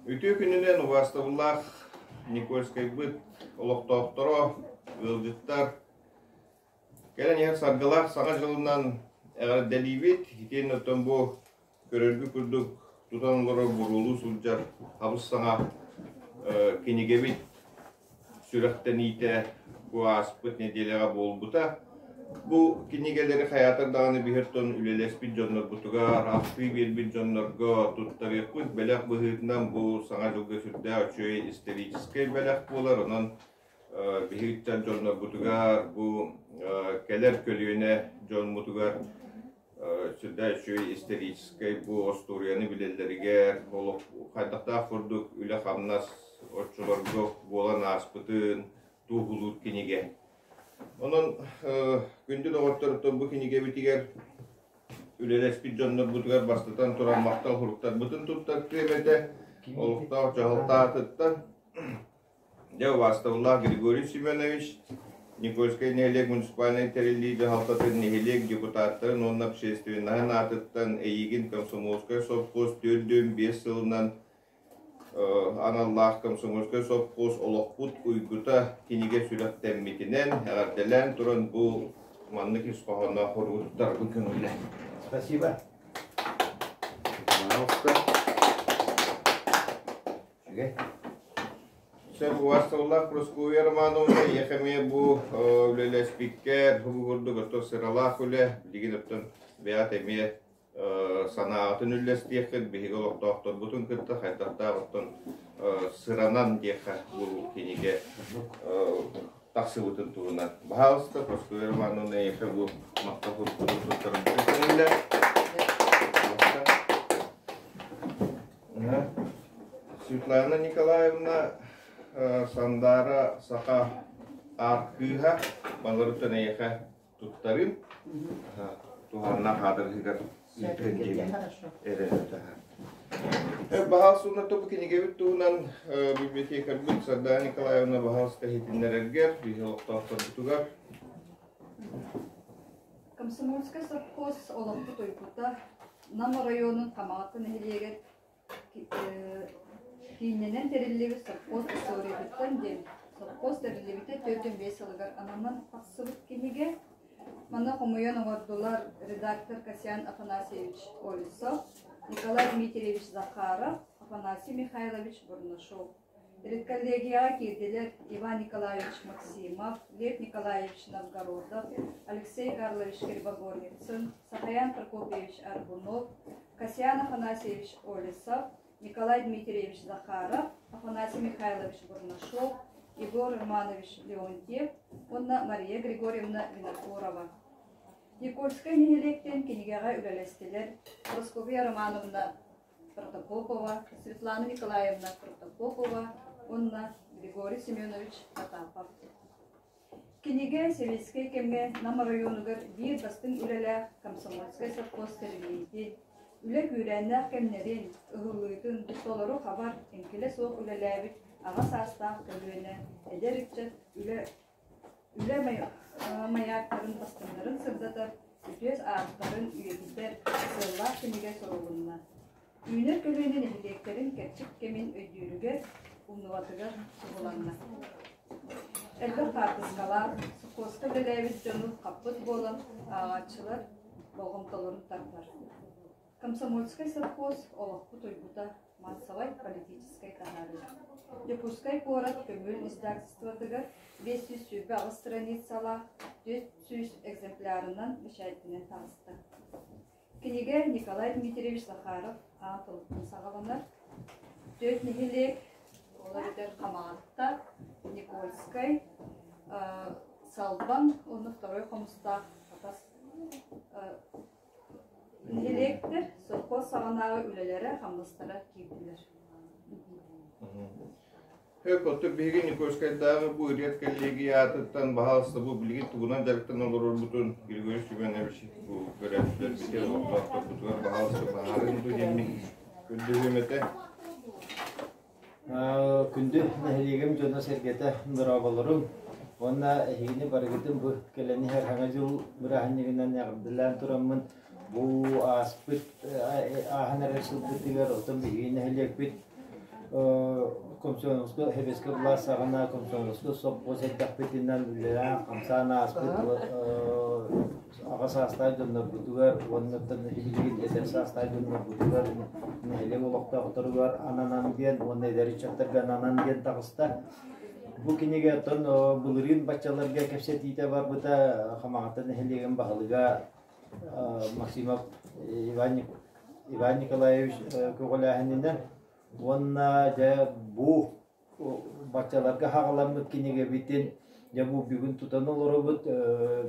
Үтүө күнүнэн убаастабыллаах Никольскайбыт олохтоохторо, ыалдьыттар, кэлэн иһэр саргылаах Саҥа дьылынан эҕэрдэлиибит. Итиэннэ оттон бу көрөргүт курдук тутан олорор буруолуу сылдьар хабыс-саҥа кинигэбит сүрэхтэниитэ бу ааспыт нэдиэлэҕэ буолбута. Бу кинигэлэри хайаатар даҕаны биһир тон үлэлэспит дьоннорбутугар, ахтыы биэрбит дьоннорго туттарыахпыт. Бэлэх быһыытынан бу Саҥа дьылга сүрдээх үчүгэй историческай бэлэх буолар. Онон биһиги ыччат дьоннорбутугар, бу кэлэр көлүөнэ дьоммутугар сүрдээх үчүгэй историческай бу остуоруйаны билэллэригэр, олох хайдахтаах курдук үлэ-хамнас оччолорго буолан ааспытын туоһулуур кинигэ. Онон күндү доҕотторуттан бу кинигэбитигэр үлэлэспит дьоннорбутугар бастатан туран махтал суруктарбытын туттартыам этэ. Олохтоох дьаһалта аатыттан Дьэ, убаастабыллаах Григорий Семенович, Никольскай нэһилиэк муниципальнай тэриллии дьаһалтатын нэһилиэк депутаттарын уонна общественноһын аатыттан эйигин Комсомольскай сопхуос 45 сылынан аналлаах Комсомольскай сопхуос олохпут уйгута кинигэ сүрэхтэммитинэн эҕэрдэлээн туран бу маннык ис хоһоонноох хоругуттарбын көҥүллээ. Спасибо. Пожалуйста. Үчүгэй. Сөп убаастабыллаах Прасковья Романовна, эйиэхэ эмиэ бу үлэлэспиккэр, бу курдук оттон сыралаах үлэ, билигин оттон бэйэҕит эмиэ санааҕытын үллэстиэххит, биһиги олохтоохторбутун кытта хайдахтаах оттон сыранан диэххэ бу кинигэ тахсыбытын туһунан. Баһаалыста, Прасковья Романовна, эйиэхэ бу махтал суруктарын туттарбытын көҥүллэр. Светлана Николаевна Сандаара саха аар кыыһа баларыттан эйиэхэ туттарыым туһааннаах аадырыһыгар ыытыан диэбит эрэнэ Баһаал суунатта бу кинигэбит туһунан библиотекарбыт Сардаана Николаевна баһаалыста иһитиннэрэргэр биһи олохтоохторбутугар Комсомольскай совхоз олохпут уйгута Нам оройуонун Хамаҕатта нэһилиэгэр кииннэнэн тэриллибит совхоз историятыттан диэн совхоз тэриллибитэ 45 сылыгар ананан тахсыбыт кинигэ. Манна хомуйан оҥордулар редактор Касьян Афанасьевич Олесов, Николай Дмитриевич Захаров, Афанасий Михайлович Бурнашов. Редколлегияҕа киирдилэр Иван Николаевич Максимов, Лев Николаевич Новгородов, Алексей Карлович Кривогорницын, Сахаян Прокопьевич Аргунов, Касьян Афанасьевич Олесов, Николай Дмитриевич Захаров, Афанасий Михайлович Бурнашов, Егор Романович Леонтьев уонна Мария Григорьевна Винокурова. Никольскай нэһилиэктэн кинигэҕэ үлэлэстилэр Прасковья Романовна Протопопова, Светлана Николаевна Протопопова уонна Григорий Семенович Потапов. Кинигэ сэбиэскэй кэмҥэ Нам оройуонугар биир бастыҥ үлэлээх комсомольскай совхоз тэриллиитин, үлэ күүрээннээх кэмнэрин, ыһыллыытын толору хабар, эҥкилэ суох үлэлээбит аҕа саастаах көлүөнэ эдэр ыччат үлэ Үлэ майаактарын бастыҥнарын сырдатар, үтүө ааттарын үйэтитэр сыаллаах кинигэ сурулунна. Үүнэр көлүөнэ нэһилиэктэрин кэрчик кэмин өйдүүрүгэр, умнубатыгар туһуланна. Элбэх хаартыскалаах, сопхуоска үлэлээбит дьону хаппыт буолан, ааҕааччылар болҕомтолорун тардар. Комсомольскай совхоз олохпут уйгута маассабай-политическай таһаарыы. Дьокуускай куорат көҥүл издательствотыгар 528 страницалаах 400 экземплярынан бэчээттэнэн таҕыста. Кинигэ Николай Дмитриевич Захаров аан тылыттан саҕаланар. Түөрт нэһилиэк, ол эбэтэр Хамаҕатта, Никольскай, Салбаҥ уонна Второй Хомустаах Хатас Нэһилиэктэр совхоз саҕанааҕы үлэлэрэ-хамнастара киирдилэр. Хөп, оттон биһиги Никольскайдааҕы бу ырыат коллегия аатыттан баһаалыста бу билигин тугунан дьарыктан олорорбутун Григорий Семенович бу көрөөччүлэрбитигэр олохтоохторбутугар баһаалыста баһаарын дуу диэммин көрдөһүөм этэ. Күндү нэһилиэгим дьоно-сэргэтэ дорооболоруҥ уонна эһигини барыгытын бу кэлэн иһэр Саҥа дьыл бырааһынньыгынан эҕэрдэлээн тураммын бу ааспыт ааһан эрэр сылбытыгар оттон биһиги нэһилиэкпит Комсомольскай сэбиэскэй былаас саҕана комсомольскай сопхуос эрдэхпитинэн үлэлээн хамсаан ааспыт аҕа саастаах дьоннорбутугар уонна билигин эдэр саастаах дьоннорбутугар нэһилиэк олохтоохторугар ананан диэн уонна эдэр ыччаттарга ананан диэн таҕыста. Бу кинигэ оттон былырыын баччаларга кэпсэтиитэ барбыта Хамаҕатта нэһилиэгин баһылыга Максимов Иван, Иван Николаевич көҕүлээһининэн уонна дьэ бу баччаларга хаҕаламмыт кинигэбитин дьэ бу бүгүн тутан олоробут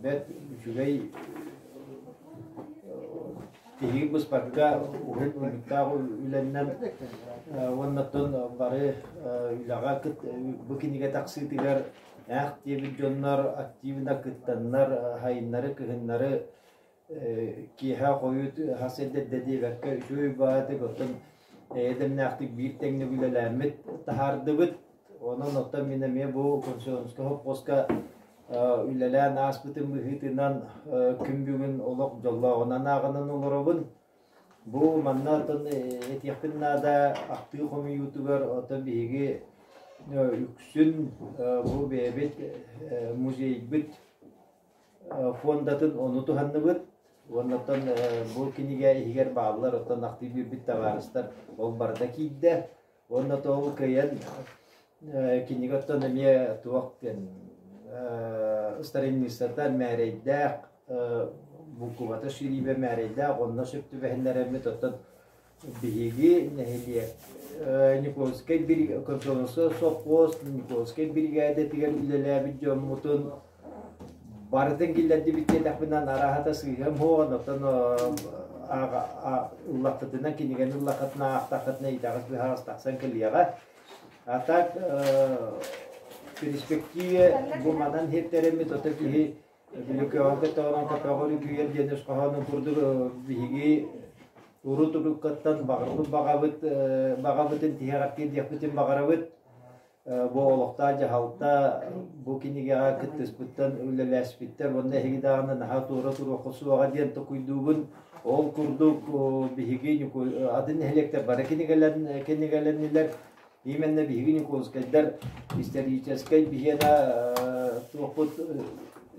бэрт үчүгэй тиһиги быспакка уһун унньуктаах үлэннэн уонна оттон бары үлэҕэ бу кинигэ тахсыытыгар ээх диэбит дьоннор активно кыттаннар сайыннары кыһыннары киэһэ хойут хас эрдэ диэбэккэ үчүгэй баҕайытык оттон эйэ-дэмнээхтик биир тэҥник үлэлээммит таһаардыбыт. Онон оттон мин эмиэ бу Комсомольскай сопхуоска үлэлээн ааспытым быһыытынан күн бүгүн олох дьоллооҕунан ааҕынан олоробун. Бу манна оттон этиэхпин наада ахтыы хомуйуутугар оттон биһиги үксүн бу бэйэбит музейбыт фондатын ону туһанныбыт. Уонна оттон бу кинигэ иһигэр бааллар, оттон ахтыы биэрбит табаарыстар ол барыта киирдэ. Уонна ол кыайан кинигэ оттон эмиэ туох диэн страницата мээрэйдээх, буквата шириибэ мээрэйдээх, онно сөп түбэһиннэрэммит оттон Биһиги нэһилиэк Никольскай Комсомольскай сопхуос Никольскай биригээдэтигэр үлэлээбит дьоммутун барытын киллэрдибит диэтэхпинэ арааһата сыыһам суоҕа, оттон ыллаххытына кинигэни ыллаххытына аахтаххытына итэҕэс быһаҕас тахсан кэлиэҕэ. А так перспективе бу манан иһиттэрэммит ото киһи Бүлүкөҕө көтөҕөрөн көтөҕөр үкүйэр диэн өс хоһоонун курдук биһиги урут уруккаттан баҕарбыт баҕабыт баҕабытын тиһэҕэр тиэрдиэхпитин баҕарабыт. Бу олохтоох дьаһалта бу кинигэҕэ кыттыспыттан үлэлээспиттэр уонна эһиги даҕаны наһаа туора туруохха суоҕа диэн токуйдуубун. Ол курдук биһиги атын нэһилиэктэр бары кинигэлэннилэр. Именно биһиги Никольскайдар историческай биһиэнэ туохпут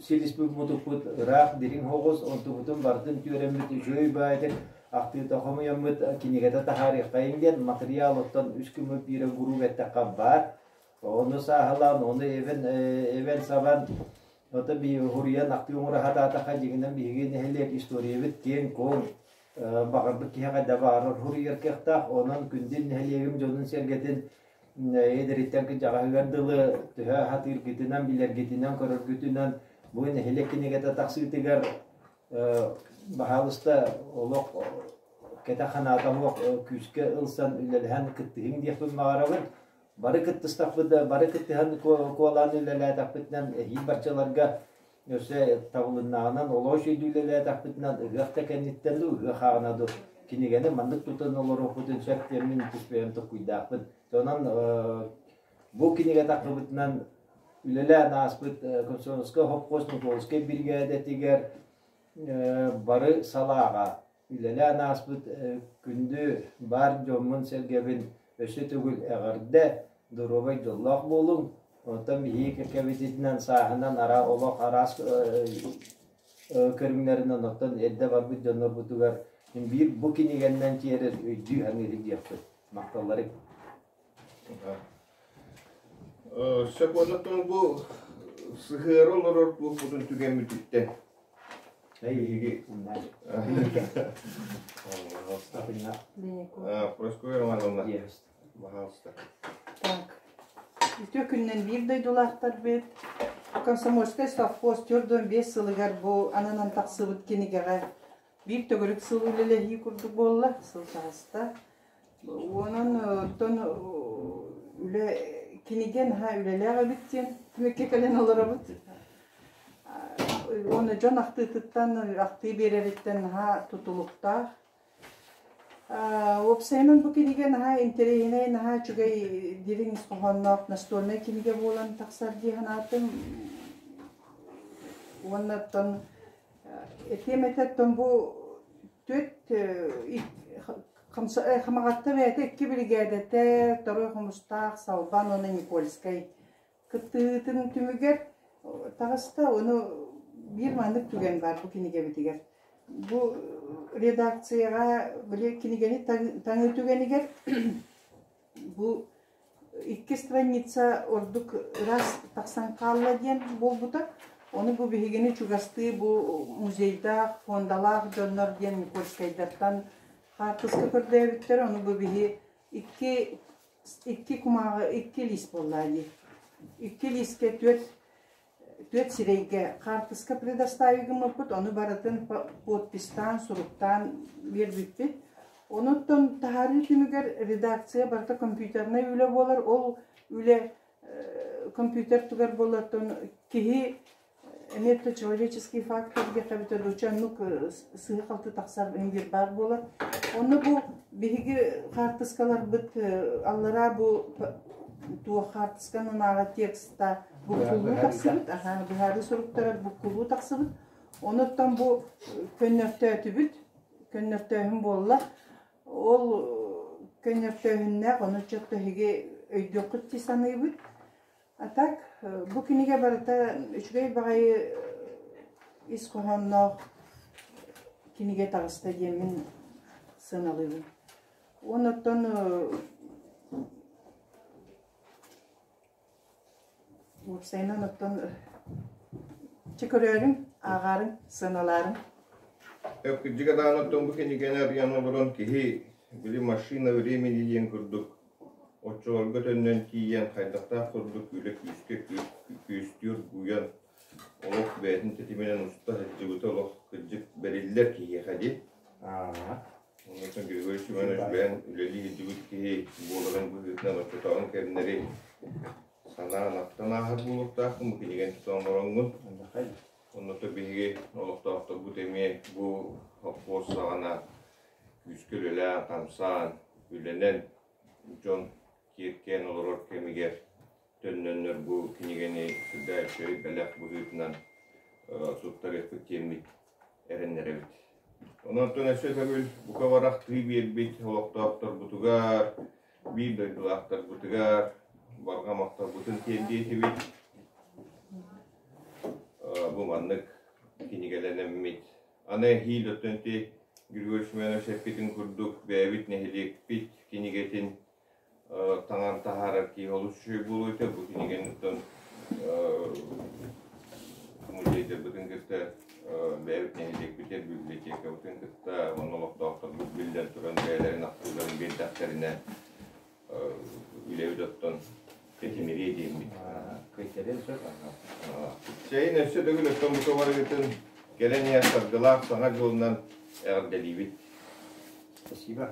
силиспит мутукпут ыраах дириҥ оҕус онтубутун барытын түөрэммит үчүгэй баайдык ахтыыта хомуйаммыт кинигэтэ таһаарыаххайыҥ диэн матырыйаал оттон үс күммүт биирэ гуруук эттэххэ баар. Ону сааһылаан, ону эбэн, эбэн сабан, ото хуруйан ахтыы оҥоро сатаатахха дьиҥинэн биһиги нэһилиэк историябыт киэҥ-куоҥ баҕарбыт киһи хайда баҕарар суруйар кыахтаах. Онон күндү нэһилиэгим дьонун-сэргэтин эдэриттэн кырдьаҕаһыгар дылы төһө сатыыргытынан, билэргитинэн, көрөргүтүнэн бу нэһилиэк кинигэтэ тахсыытыгар баһаалыста олох кэтэх санаата суох күүскэ ылсан үлэлэһэн кыттыһыҥ диэхпин баҕарабын. Бары кыттыстахпыт да, бары кыттыһан куолаан үлэлээтэхпитинэн эһиил барчаларга Өссө табылыннаҕынан олоҕу сүөдүүлэлээтэхпитинэн ыһыах да кэнниттэн дуу, ыһыах ааҕына дуу кинигэни маннык тутан олоруохпутун сөп диэммин тус бэйэм толкуйдаахпын. Онон бу кинигэ таххыбытынан үлэлээн ааспыт Комсомольскай сопхуос Николскай биригээдэтигэр бары салааҕа үлэлээн ааспыт күндү баар дьоммун-сэргэбин өссө төгүл эҕэрдэ, доруобай дьоллоох буолуҥ. Оттон биһиги кэккэбитинэн сааһынан ара олох араас көрүҥнэринэн оттон эрдэ барбыт дьоннорбутугар биир бу кинигэннэн тиэрэр өйдүү саныыр диэхпит. Махталларыҥ. Сөп уонна бу сыһыары олорор буолбутун түгэммититтэн Эйиги Прасковья Романовна, пожалуйста. Так. Үтүө күнүнэн биир дойдулаахтарбыт. Комсомольскай совхоз 45 сылыгар бу ананан тахсыбыт кинигэҕэ биир төгүрүк сыл үлэлэһии курдук буолла, сыл таҕыста. Онон оттон үлэ кинигэ наһаа үлэлээх эбит диэн түмүккэ кэлэн олоробут. Уонна дьон ахтыытыттан, ахтыы биэрэриттэн наһаа тутулуктаах. Уопсайынан бу кинигэ наһаа интэриэһинэй, наһаа үчүгэй дириҥ ис хоһоонноох настольнай кинигэ буолан тахсар дии санаатым. Уонна оттон этиэм этэ оттон бу түөрт Хамаҕатта бэйэтэ икки биригээдэтэ Торуй Хомустаах, Салбан уонна Никольскай кыттыһыытын түмүгэр таҕыста. Ону биир маннык түгэн баар бу кинигэбитигэр. Бу редакцияҕа били кинигэни таҥыы түгэнигэр бу икки страница ордук ыраас тахсан хаалла диэн буолбута. Ону бу биһигини чугастыы бу музейдаах, фондалаах дьоннор диэн Никольскайдартан хаартыска көрдөөбүттэр. Ону бу биһи икки икки кумааҕы икки лист буолла дии. Икки лиискэ түөрт түөрт сирэйгэ хаартыска предоставить гыммыппыт, ону барытын подпистаан, суруктаан биэрбиппит. Онуттан таһаарыы түмүгэр редакция барыта компьютернай үлэ буолар. Ол үлэ компьютер тугар буолартан киһи эмиэ то человеческий фактор диэххэ эбитэ дуу, оннук сыыһа-халты тахсар биир баар буолар. Онно бу биһиги хаартыскаларбыт аллараа бу туох хаартысканан ааҕа текста буккулуу тахсыбыт, аха, быһаарыы суруктара буккулуу тахсыбыт. Онуттан бу көннөртөөтүбүт, көннөртөөһүн буолла. Ол көннөртөөһүннээх, ону чөттө эһиги өйдүөххүт дии саныыбыт. А так, бу кинигэ барыта үчүгэй баҕайы ис хоһоонноох кинигэ таҕыста диэммин сыаналыыбын. Онуттан уопсайынан оттон чэ көрөөрүҥ, ааҕаарыҥ, сыаналаарыҥ. Кырдьыга даҕаны оттон бу кинигэни арыйан олорон киһи били машина времени диэн курдук оччолорго төннөн тиийэн хайдахтаах курдук үлэ күүскэ күөстүү оргуйан олох бэйэтин тэтиминэн уста сылдьыбыта олох кырдьык бэриллэр киһиэхэ дии. Онтон Григорий Семенович бэйэн үлэлии сылдьыбыт киһи буоларын быһыытынан оччотооҕу кэмнэри санаан ахтан ааһар буолуохтаахпын бу кинигэни тута оҥороҥҥун. Онно биһиги олохтоохторбут эмиэ бу совхоз саҕана күүскэ үлэлээн-хамсаан, үлэнэн дьон киэркээн олорор кэмигэр төннөннөр бу кинигэни сүрдээх үчүгэй бэлэх быһыытынан суттарыахпыт диэммит эрэннэрэбит. Онон өссө төгүл бука барахтыы биэрбит олохтоохторбутугар, биир дойдулаахтарбытыгар барҕа махталбытын тиэрдиэтибит. Бу маннык кинигэлэнэммит. Аны эһиил оттон ити Григорий Семенович эппитин курдук бэйэбит нэһилиэкпит кинигэтин таҥан таһаарар киһи олус үчүгэй буолуо этэ. Бу кинигэни оттон музейдарбытын кытта бэйэбит нэһилиэкпитигэр библиотекабытын кытта уонна олохтоохторбут биллэн туран бэйэлэрин ахтыыларын биэрдэхтэринэ үлэбит оттон тэтимириэ диэммит. Кыйтарыан сөп. Чэйин өссө төгүл оттон бу кэлэн иһэр саргылаах саҥа дьылынан эҕэрдэлиибит. Спасибо.